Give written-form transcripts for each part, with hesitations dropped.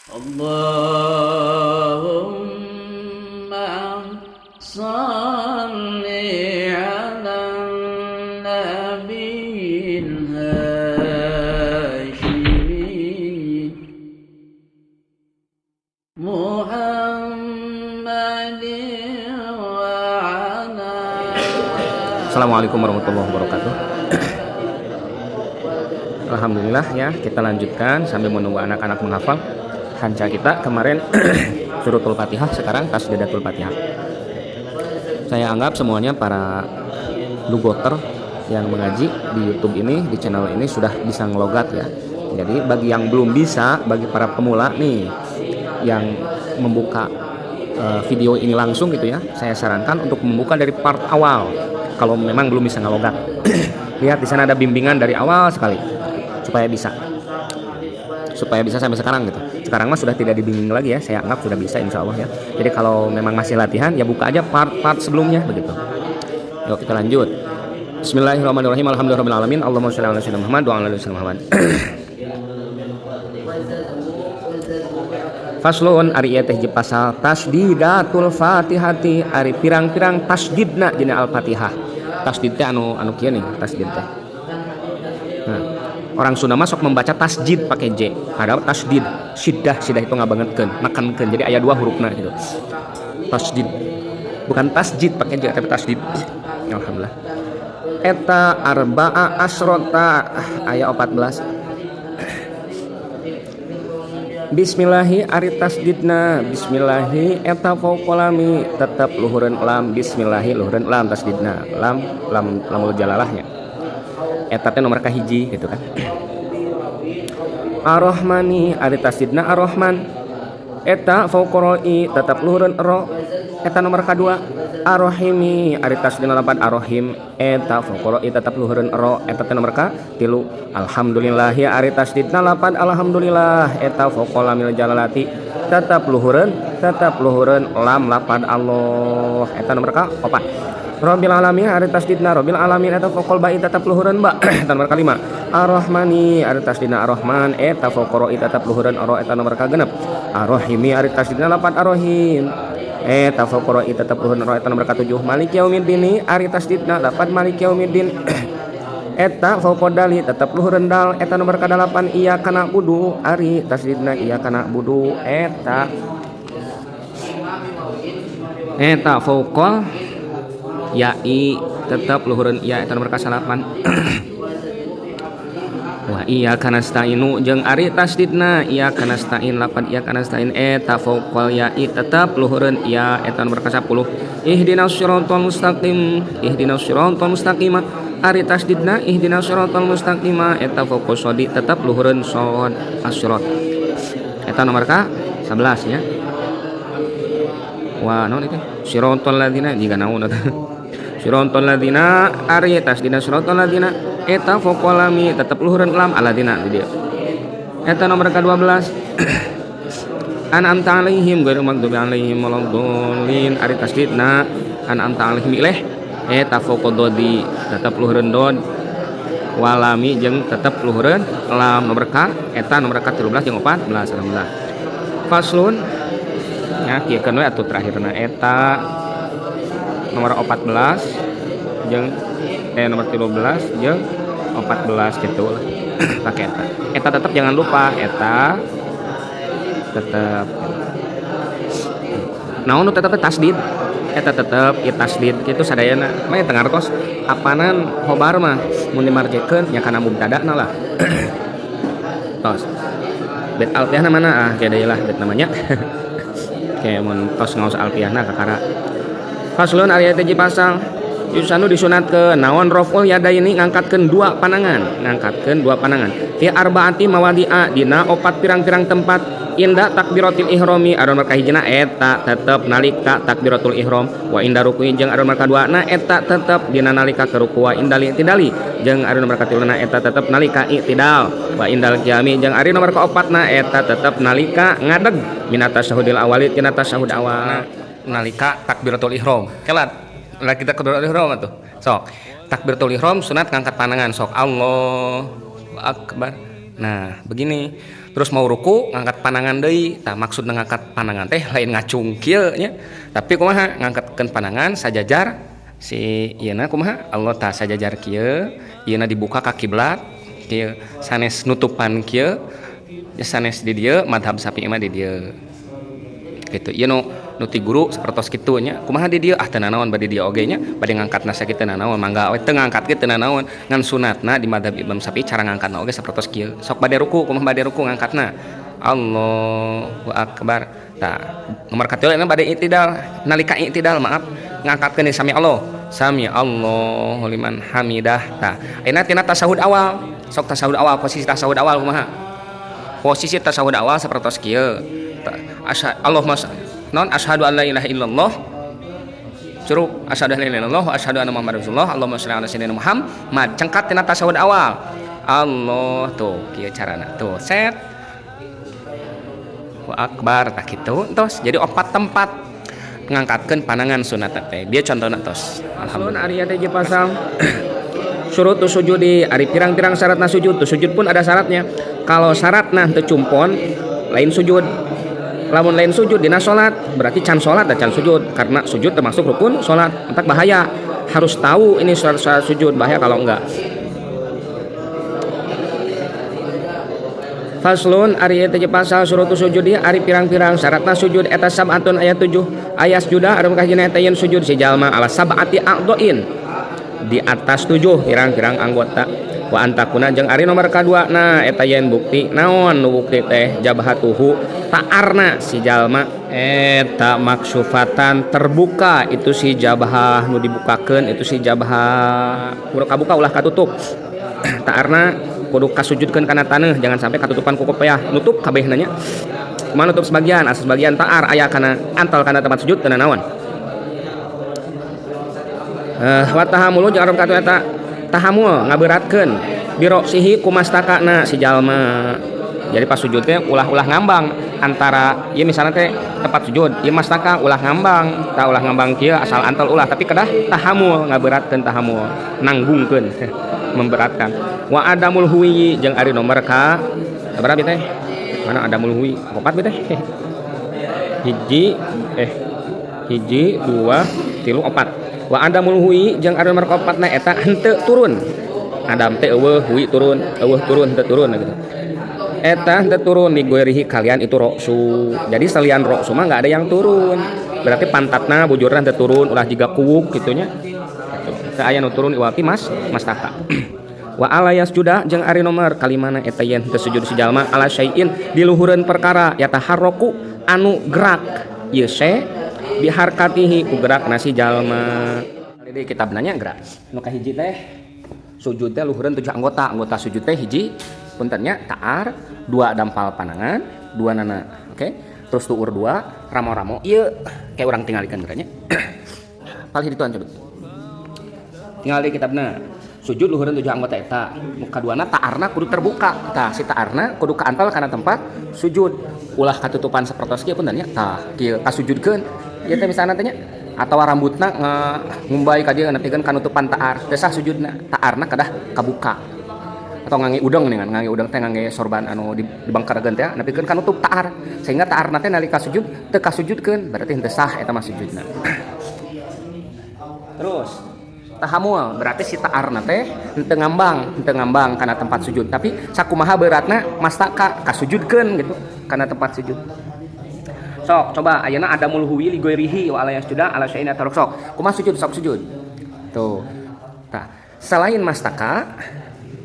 اللهم صل على النبي الهاشمي محمد وعلى. Assalamualaikum warahmatullahi wabarakatuh. Alhamdulillah ya, kita lanjutkan sambil menunggu anak-anak menghafal. Hanca kita kemarin Suratul Fatihah, sekarang Tasdidatul Fatihah. Saya anggap semuanya para lugoter yang mengaji di YouTube ini, di channel ini sudah bisa ngelogat ya. Jadi bagi yang belum bisa, bagi para pemula nih yang membuka video ini langsung gitu ya, saya sarankan untuk membuka dari part awal. Kalau memang belum bisa ngelogat, lihat di sana ada bimbingan dari awal sekali supaya bisa sampai sekarang gitu. Sekarang mah sudah tidak dibimbing lagi ya, saya anggap sudah bisa, insya Allah ya. Jadi kalau memang masih latihan ya buka aja part-part sebelumnya begitu. Yuk, kita lanjut. Bismillahirrahmanirrahim. Alhamdulillahirabbil Allahumma sholli ala sayyidina Muhammad wa ala ali sayyidina Muhammad. Faslun, ari ieu teh pasal. Tasdidatul Fatihati, ari pirang-pirang tasdidna dina Al-Fatihah. Tasdid teh anu anu kieu nih tasdid teh. Nah, orang Sunda masuk membaca tasjid pakai J, padahal tasdid, syiddah. Syiddah itu ngabangetkeun, makankeun. Jadi aya dua hurufna gitu. Tasdid, bukan tasjid pakai J, tapi tasdid. Alhamdulillah, eta arba'a asrota, aya 14. Bismillahi, ari tasdidna bismillahi eta fauqa lami, tetep luhureun lam. Bismillahi luhureun lam, tasdidna lam, lam lamul jalalahnya. Eta teh nomor kahiji gitu kan. Ar-Rahmani, ari tasdidna Ar-Rahman eta fauqa roi, tetep luhureun ro, eta nomor kadua. Ar-Rahimi, ari tasdidna lapan Ar-Rahim eta fauqa roi, tetep luhureun ro, eta teh nomor ka tilu. Alhamdulillahi, ari tasdidna lapan alhamdulillah eta fauqa lamil jalalati, tetep luhureun lam lapan Allah, eta nomor ka opat. Rabbil alamin, ari tasdidna Rabbil alamin eta fauqal ba'i, tetep luhureun ba, eta nomor kalima. Ar-Rahmani, ari tasdidna Ar-Rahman eta fauqa ro'i, tetep luhureun ro, eta nomor kagenep. Ar-Rahimi, ari tasdidna lapan Ar-Rahim eta fauqa ro'i, tetep luhureun ro, eta nomor katujuh. Malik yaumiddin, ari tasdidna lapan Malik yaumiddin eta fauqa dali, tetep luhureun dal, eta nomor kadalapan. Iyyaka na'budu, ari tasdidna iyyaka na'budu eta fauqa ya'i, tetep luhureun ya, eta nomor kasalapan. Wa iyyaka nasta'inu, jeung ari tasdidna iyyaka nasta'in, lapan iyyaka nasta'in eta fauqal ya'i, tetep luhureun ya, eta nomor ka-10. Ihdinas siratal mustaqim, ihdinas siratal mustaqim, ari tasdidna ihdinas siratal mustaqim eta fauqa shodi, tetep luhureun shod. Asyirat eta nomor ka 11 ya. Wah, naon itu? Siratal ladzina jiga naon eta? Siratal ladzina, ari tasdidna siratal ladzina eta fauqa lami, tetep luhureun lam alladzina di dieu. Eta nomor ka-12. An'amta alaihim ghairil maghdubi alaihim waladdallin, ari tasdidna an'amta alaihim ileh eta fauqa dodi, tetep luhureun dod walami jeung tetep luhureun lam, nomor ka eta nomor ka 13 jeung 14. Alhamdulillah. Faslun ya, kieu we atuh terakhirna eta nomor 14 jeung nomor 13 jeung 14 gitu lah. Pakai eta, eta tetap jangan lupa, eta tetap naon nu tetep tasdid, eta tetep ieu tasdid kitu sadayana mah teu ngartos apanan khobar mah mun dimarjekeun nya kana mubtadana lah. Tos bet alfiahna mana? Ah, kieu deui lah bet namanya. Kayak mun tos ngaos alfiahna kakara. Faslun, ari teh pasal. Yusanu, disunatkeun naon, raful yadaini, ngangkatkeun dua panangan, ngangkatkeun dua panangan, fi arbaati mawadi'a, dina opat pirang-pirang tempat. Inda takbiratil ihrami, ari nomor kahijina eta tetep nalika takbiratul ihram. Wa inda rukui, jeung ari nomor kaduana eta tetep dina nalika keur ruku. Wa indal i'tidali, jeung ari nomor katiluna eta tetep nalika i'tidal. Wa indal qiyami, jeung ari nomor kaopatna eta tetep nalika ngadeg, minat tasyahudil awali, tina tasyahud awal. Nalika takbiratul ihram kelat lah, kita takbiratul ihram atuh. Sok takbiratul ihram sunat ngangkat panangan. Sok, Allahu akbar. Nah, begini. Terus mau ruku ngangkat panangan deui. Tah, maksud ngangkat panangan teh lain ngacung kieu nya, tapi kumaha ngangkatkeun panangan sajajar si ieuna kumaha Allah. Tah, sajajar kieu, ieuna dibuka ka kiblat kieu, sanes nutupan kieu ya, sanes di dieu. Madhab Syafi'i mah di dieu gitu. Ieu nu nu ti guru sapertos kitu nya. Kumaha di dieu? Ah, teu nanaon bade dieu oge nya, bade ngangkatna sakitu teu nanaon, mangga we. Teu ngangkat ge teu nanaon, ngan sunatna di madhab Imam Syafi'i cara ngangkatna oge sapertos kieu. Sok bade ruku, kumaha bade ruku ngangkatna? Allahu akbar. Tah, nomor katilu ini bade i'tidal. Nalika i'tidal, maaf, ngangkatkeun sami Allah, sami Allahu liman hamidah. Tah, ayeuna tina tasahud awal. Sok tasahud awal, posisi tasahud awal kumaha? Posisi tasahud awal sapertos kieu. Allahumma non asyhadu an la ilaha illallah, curug, asyhadu an la ilaha illallah, asyhadu anna muhammadar rasulullah, Allahumma sholli ala sayyidina Muhammad. Cengkat tina tasahud awal. Allah, tuh kieu carana tuh, set, wa akbar. Tah, kitu tos. Jadi opat tempat ngangkatkeun panangan sunat teh dia contohna tos. Alhamdulillah. Ari teh pasal syurut sujudi, ari pirang-pirang syaratna sujud. Tuh, sujud pun ada syaratnya. Kalau syaratna teu cumpon, lain sujud. Lamun lain sujud dina salat, berarti can salat dan can sujud, karena sujud termasuk rukun salat. Entak bahaya, harus tahu ini syarat-syarat sujud, bahaya kalau enggak. Faslun, ari eta pasal, syurutu sujudi, ari pirang-pirang syaratna sujud eta sab'atun aya 7. Ayas juda, ari kahijina eta yen sujud si jalma ala sab'ati a'dhain, di atas 7 pirang-pirang anggota. Wa antakuna, jeung ari nomor kadua nah eta yen bukti naon nu bukti teh jabhatuhu, ta'arna si jalma eta maksufatan, terbuka itu si jabhah. Nu dibukakeun itu si jabhah, kudu kabuka, ulah katutup. Ta'arna kudu kasujudkeun kana taneuh, jangan sampai katutupan ku kopeah, nutup kabehna nya. Kumaha nutup sebagian? Asa sebagian ta'ar aya kana antal kana tempat sujud teu nanaon. Wa tahamulu, jeung anu katu eta tahamul, ngaberatkeun biroksihi kumastakana si jalma. Jadi pas sujud teh ulah-ulah ngambang antara ieu, misalnya teh tempat sujud ieu mastaka, ulah ngambang tah, ulah ngambang kieu, asal antal ulah, tapi kedah tahamul, ngaberatkeun, tahamul nanggungkeun, memberatkan. Wa adamul huwi, jeung ari nomor ka berapa teh? Mana adamul huwi? Opat teh? Hiji, hiji, dua, tilu, opat. Wa adamul huwi, jeung ari nomor kaopatna eta henteu turun. Adam teh eueuh, hui turun, eueuh turun, henteu turun gitu. Eta henteu turun ligoirihi kalian itu roksu. Jadi selian roksu mah nggak ada yang turun, berarti pantatna, bujurna henteu turun, ulah jiga kuwuk gitunya gitu. Teu aya nu turun iwati mas mastaka. Wa ala yasjuda, jeung ari nomor kalimana eta yen henteu sujud si jalma ala syai'in, di luhureun perkara yataharraku, anu gerak ieu se biharkatihi, ku gerak si jalma. Di kitab nanya gerak nu kahiji teh sujud teh luhureun 7 anggota. Anggota sujud teh hiji, puntennya, ta'ar, dua dampal panangan, dua nana, oke, okay? Terus tuur dua ramo-ramo ieu kayak urang tingalikeun geraknya palih dituan. Coba tinggal di kitabna, sujud luhureun 7 anggota eta. Nu kaduana ta'arna kudu terbuka. Tah, si ta'arna kudu kaantal kana tempat sujud, ulah katutupan sapertos kieu, punten nya. Tah, kieu kasujudkeun ieu teh misalna teh nya, atawa rambutna ngumbai ka dieu nepikeun kanutupan ta'ar, teu sah sujudna. Ta'arna kedah kabuka. Atau ngangge udeng nih kan, ngangge udeng teh ngangge sorban anu dibangkarakeun teh nepikeun kanutup ta'ar, sehingga ta'arna teh nalika sujud teu kasujudkeun, berarti henteu sah eta mah sujudna. Terus tahamul, berarti si ta'arna teh henteu ngambang, henteu ngambang kana tempat sujud, tapi sakumaha beratna mastaka kasujudkeun gitu kana tempat sujud. Sok coba ayeuna adamul huwi li ghairihi wa ala yasjuda ala syai'in tarok. Sok kumaha sujud? Sok sujud tuh. Tah, selain mastaka,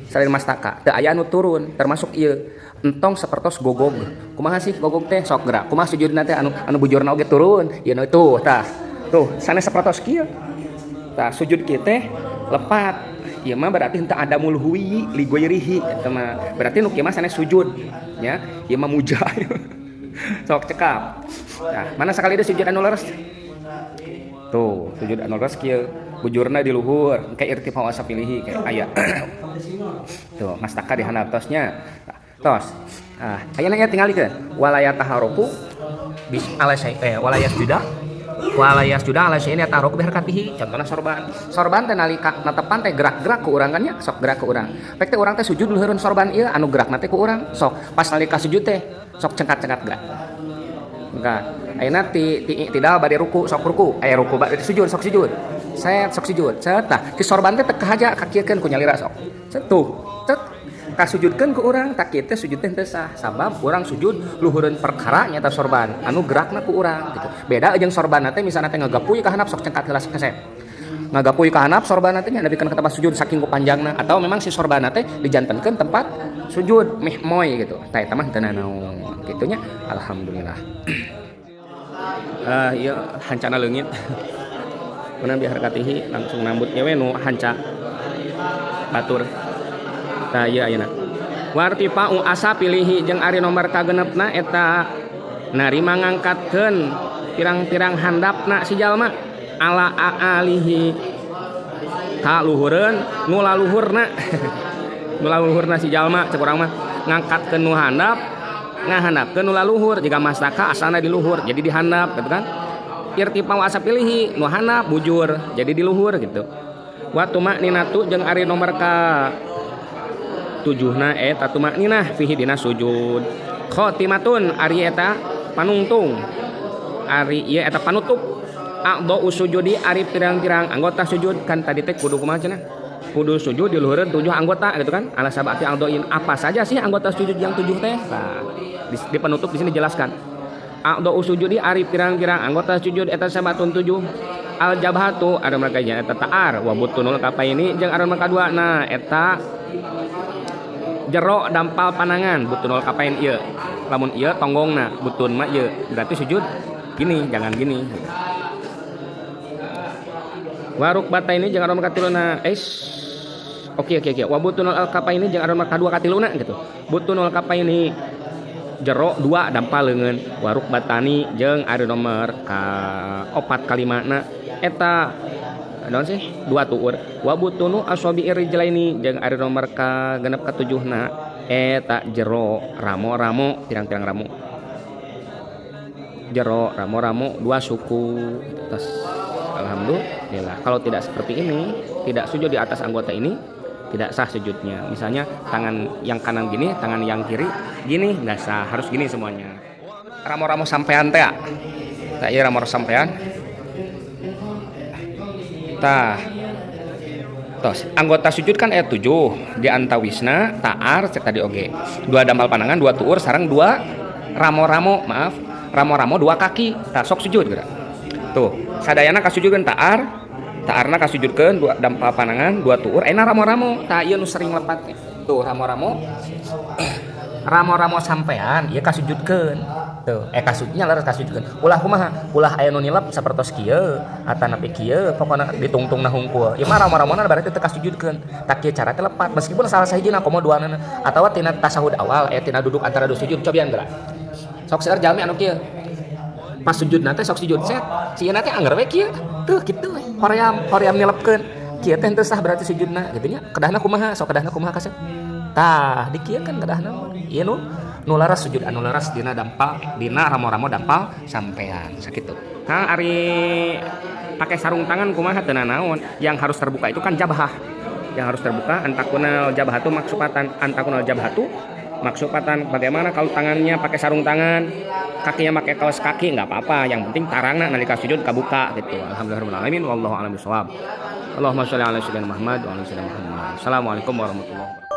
selain mastaka teu aya anu turun, termasuk ieu entong sapertos gogog. Kumaha sih gogog teh? Sok gerak kumaha sujudna teh anu anu bujurna oge turun ieu nu tuh. Tah, tuh sanes sapertos kieu. Tah, sujud kieu teh lepat. Ieu mah berarti henteu adamul huwi li ghairihi, eta mah berarti nu kieu mah sanes sujud nya, ieu mah muja. Sok cekap. Nah, mana sekali itu sujud anu leres? Tuh, sujud anu leres kieu. Bujurna di luhur, kayak irtifa wasafilihi kayak aya. Tuh, mastaka di handap tosnya. Nah, tos. Ah, ayeuna nya tingalikeun. Wala yataharoku bis ala syai, wala yasjuda Wala yasjuda ala syai'in yataharraku biharakatihi. Contohna sorban. Sorban teh nalika netepan teh gerak-gerak ku urang kan nya, sok gerak ku urang. Pek teh urang teh sujud luhureun sorban ieu anu gerakna teh ku urang. Sok pas nalika sujud teh sok cengkat-cengkat gerak. Enggak. Ayeuna ti ti i'tidal bade ruku, sok ruku. Aya ruku bade sujud, sok sujud. Set sok sujud. Set tah ti sorban teh teu kahaja kakieukeun ku nyalira sok. Set tuh. Cet kasujudkeun ku urang tak kieu teh sujud teh teu sah sabab urang sujud luhureun perkara nyata sorban anu gerakna ku urang gitu. Beda jeung sorban teh misalna teh ngagapuy ka handap sok cengkat heula kesep. Ngagapuy ka handap sorban teh nya nepikeun ka tempat sujud saking ku panjangna atau memang si sorban teh dijantenkeun tempat sujud meh moy gitu. Tah eta mah teu nanaon kitu nya. Alhamdulillah. Ieu hancana leungit. Mana biharakatihi langsung nambutnya we nu hanca batur. Tah ieu ayeuna. Wartifa'u asafilihi jeung ari nomor kagenepna eta narima ngangkatkeun pirang-pirang handapna si jalma ala aalihi ka luhureun nu laluhurna. Nu laluhurna si jalma cek urang mah ngangkatkeun nu handap ngahandapkeun nu laluhur jiga mastaka asalna di luhur jadi dihandap gitu kan. Irtifa'u asafilihi nu handap bujur jadi di luhur gitu. Wa tumakninatu jeung ari nomor ka tujuhna eta tumakninah fihi dina sujud. Khotimatun ari eta panungtung ari ieu eta panutup. A'dha'u sujudi ari pirang-pirang anggota sujud kan tadi teh kudu kumaha cenah? Kudu sujud di luhureun 7 anggota gitu kan. Ala sab'ati a'dha'in apa saja sih anggota sujud yang 7 teh? Nah, di penutup di sini dijelaskan. A'dha'u sujudi ari pirang-pirang anggota sujud eta sabatun 7. Al jabhatu ari mereka nya eta ta'ar wa butunul kapaini jeung ari mereka dua na eta jero dampal panangan butunul kapain ieu. Lamun ieu tonggongna butun mah ieu berarti sujud gini jangan gini. Waruk bata ini jangan nomor katiluna es. Oke oke oke. Wa butunul kapaini jangan nomor kadua katiluna gitu. Butunul kapaini jero 2 dampal leungeun. Waruk batani jeung ari nomor ka 4 kalimana eta naon sih 2 tuur. Wa butunu asabi'ir rijlaini jeung ari nomor ka genep katujuhna eta jero ramo-ramo pirang-pirang ramo. Jero ramo-ramo 2 suku tos. Alhamdulillah. Kalau tidak seperti ini, tidak sujud di atas anggota ini, tidak sah sujudnya. Misalnya tangan yang kanan gini, tangan yang kiri gini, nggak sah, harus gini semuanya. Ramo-ramo sampean teh. Tah ieu ramo sampean. Tah. Tos, anggota sujud kan ayat 7 di antawisna ta'ar cek tadi oge. 2 dampal panangan, 2 tuur sareng 2 ramo-ramo, maaf, ramo-ramo 2 kaki. Tah sok sujud geura. Tuh, sadayana kasujudkeun ta'ar, ta'arna kasujudkeun 2 dampal panangan, 2 tuur, enak ramo-ramo. Tah ieu nu sering lepat. Tuh ramo-ramo. Ramo-ramo sampean ieu kasujudkeun. Tuh, kasujudnya leres kasujudkeun. Ulah kumaha? Ulah aya nu nilep sapertos kieu, atanapi kieu, pokona ditungtungna hungkul. Ieu mah ramo-ramona berarti teu kasujudkeun. Tah kieu cara teh lepat meskipun salah sahijina komo duanana atawa tina tasahud awal tina duduk antara dua sujud cobian geura. Sok seueur jalmi anu kieu. Pas sujud teh sok sujud set, si ieu teh angger we kieu. Tuh kitu we. Hoream, hoream nilepkeun. Kieu teh henteu sah berarti sujudna kitu nya. Kedahna kumaha? Sok kedahna kumaha kasep? Tah, di kieu kan kedahna mah. Ieu nu leres sujud anu leres dina dampal, dina ramo-ramo dampal sampean sakitu. Tah ari pakai sarung tangan kumaha teu nanaon? Yang harus terbuka itu kan jabhah. Yang harus terbuka antakunal jabhatu maksupatan, antakunal jabhatu maksupatan. Bagaimana kalau tangannya pakai sarung tangan, kakinya pakai kaos kaki, nggak apa-apa. Yang penting tarangna nalika sujud kabuka gitu. Alhamdulillahirabbil alamin wallahu a'lam bishawab. Allahumma sholli ala sayyidina Muhammad wa ala sayyidina Muhammad. Assalamualaikum warahmatullahi wabarakatuh.